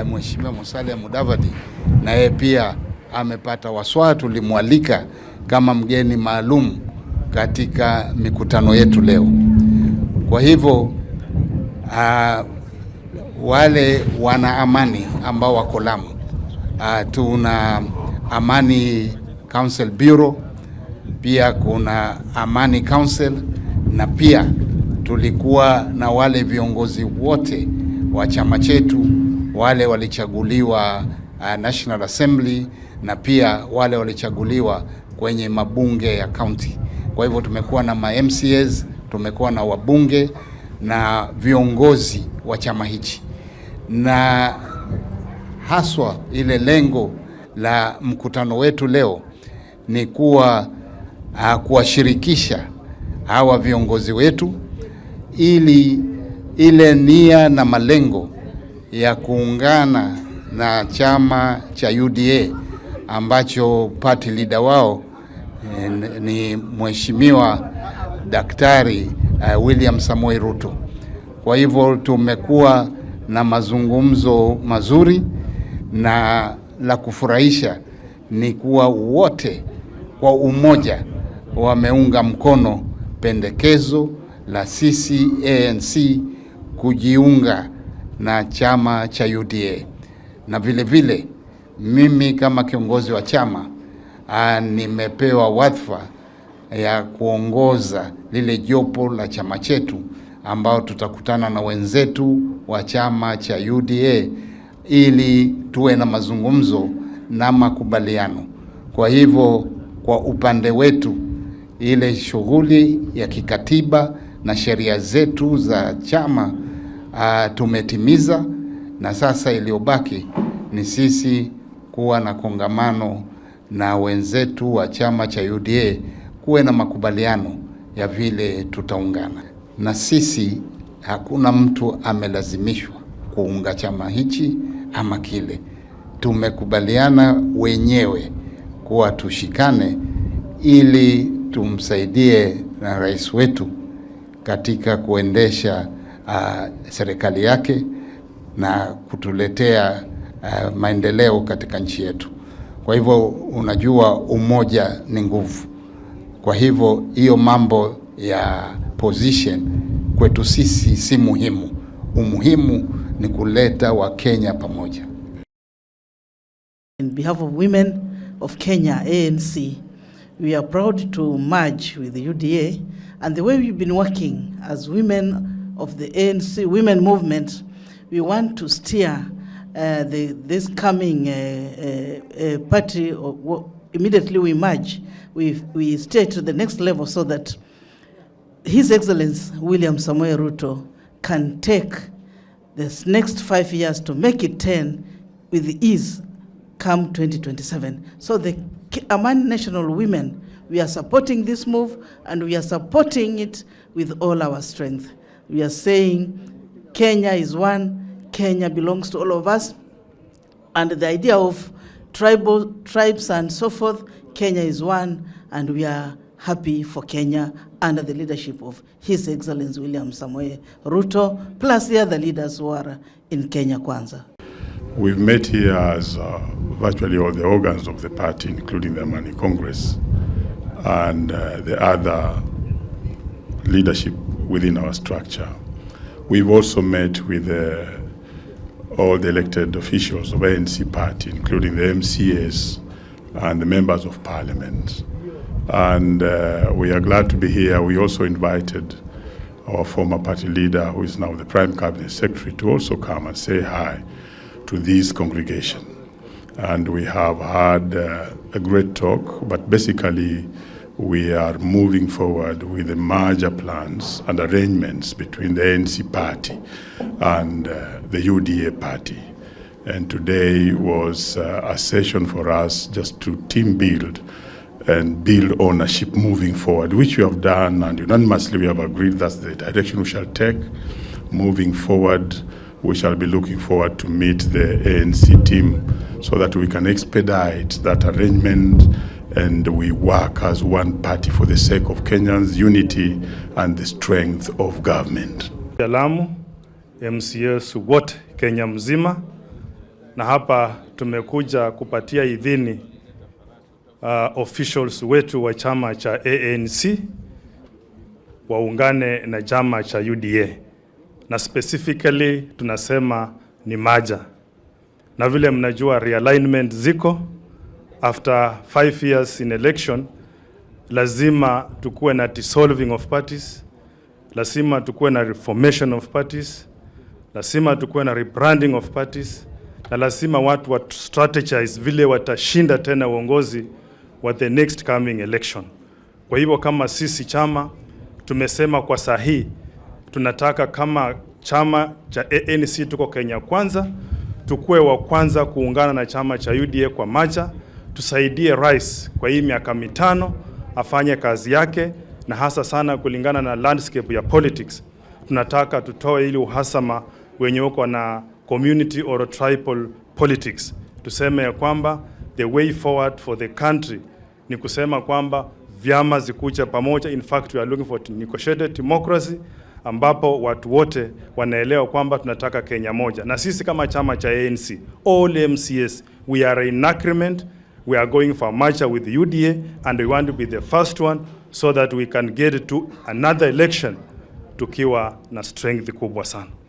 Mheshimiwa Musalia Mudavadi na yeye pia amepata waswaa, tulimwalika kama mgeni maalum katika mikutano yetu leo. Kwa hivyo wale wana amani ambao wako Lamu, tuna Amani Council Bureau, pia kuna Amani Council na pia tulikuwa na wale viongozi wote wa chama chetu, wale walichaguliwa National Assembly na pia wale walichaguliwa kwenye mabunge ya county. Kwa hivyo tumekuwa na ma MCAs, tumekuwa na wabunge na viongozi wa chama hichi, na haswa ile lengo la mkutano wetu leo ni kuwa kuwashirikisha hawa viongozi wetu ili ile nia na malengo ya kuungana na chama cha UDA ambacho party leader wao ni Mheshimiwa Daktari William Samoei Ruto. Kwa hivyo tumekuwa na mazungumzo mazuri, na la kufurahisha ni kuwa wote kwa umoja wameunga mkono pendekezo la sisi ANC kujiunga na chama cha UDA. Na vile vile mimi kama kiongozi wa chama nimepewa wadhifa ya kuongoza lile jopo la chama chetu ambao tutakutana na wenzetu wa chama cha UDA ili tuwe na mazungumzo na makubaliano. Kwa hivyo kwa upande wetu ile shughuli ya kikatiba na sheria zetu za chama tumetimiza, na sasa iliyobaki ni sisi kuwa na kongamano na wenzetu wa chama cha UDA, kuwe na makubaliano ya vile tutaungana. Na sisi hakuna mtu amelazimishwa kuunga chama hichi ama kile. Tumekubaliana wenyewe kuwa tushikane ili tumsaidie na rais wetu katika kuendesha serikali yake na kutuletea maendeleo katika nchi yetu. Kwa hivyo unajua, umoja ni nguvu. Kwa hivyo hiyo mambo ya position kwetu sisi si muhimu. Umuhimu ni kuleta Wakenya pamoja. In behalf of women of Kenya, ANC, we are proud to merge with the UDA, and the way we've been working as women of the ANC women movement, we want to steer this coming party, or immediately we merge, we steer to the next level so that His Excellency William Samoei Ruto can take this next 5 years to make it 10 with ease come 2027. So the Amani National Women, we are supporting this move and we are supporting it with all our strength. We are saying Kenya is one, Kenya belongs to all of us, and the idea of tribal tribes and so forth, Kenya is one, and we are happy for Kenya under the leadership of His Excellency William Samoei Ruto, plus the other leaders who are in Kenya Kwanza. We've met here as virtually all the organs of the party, including the Amani Congress and the other leadership within our structure. We've also met with all the elected officials of ANC party, including the MCAs and the members of parliament. And we are glad to be here. We also invited our former party leader, who is now the Prime Cabinet Secretary, to also come and say hi to this congregation. And we have had a great talk, but basically we are moving forward with the merger plans and arrangements between the ANC party and the UDA party. And today was a session for us just to team build and build ownership moving forward, which we have done, and unanimously we have agreed that's the direction we shall take. Moving forward, we shall be looking forward to meet the ANC team so that we can expedite that arrangement and we work as one party for the sake of Kenyans' unity and the strength of government. Lamu, MCAs wote Kenya mzima, Na hapa tumekuja kupatia idhini officials wetu wa chama cha ANC waungane na chama cha UDA, na specifically tunasema ni merger. Na vile mnajua realignment ziko after 5 years in election, lazima tukuwe na dissolving of parties, lazima tukuwe na reformation of parties, lazima tukuwe na rebranding of parties, na lazima watu wa strategize vile watashinda tena uongozi wa the next coming election. Kwa hivyo kama sisi chama tumesema kwa sahihi, tunataka kama chama cha ANC tuko Kenya Kwanza, tukuwe wa kwanza kuungana na chama cha UDA kwa merger, tusaidie rais kwa hii miaka 5 afanye kazi yake, na hasa sana kulingana na landscape ya politics, tunataka tutoe ili uhasama wenye uko na community or tribal politics. Tuseme ya kwamba the way forward for the country ni kusema kwamba vyama zikuja pamoja. In fact, we are looking for negotiated democracy ambapo watu wote wanaelewa kwamba tunataka Kenya moja, na sisi kama chama cha ANC, all MCAs, we are in agreement. We are going for a merger with the UDA and we want to be the first one so that we can get to another election tukiwa na strength kubwa sana.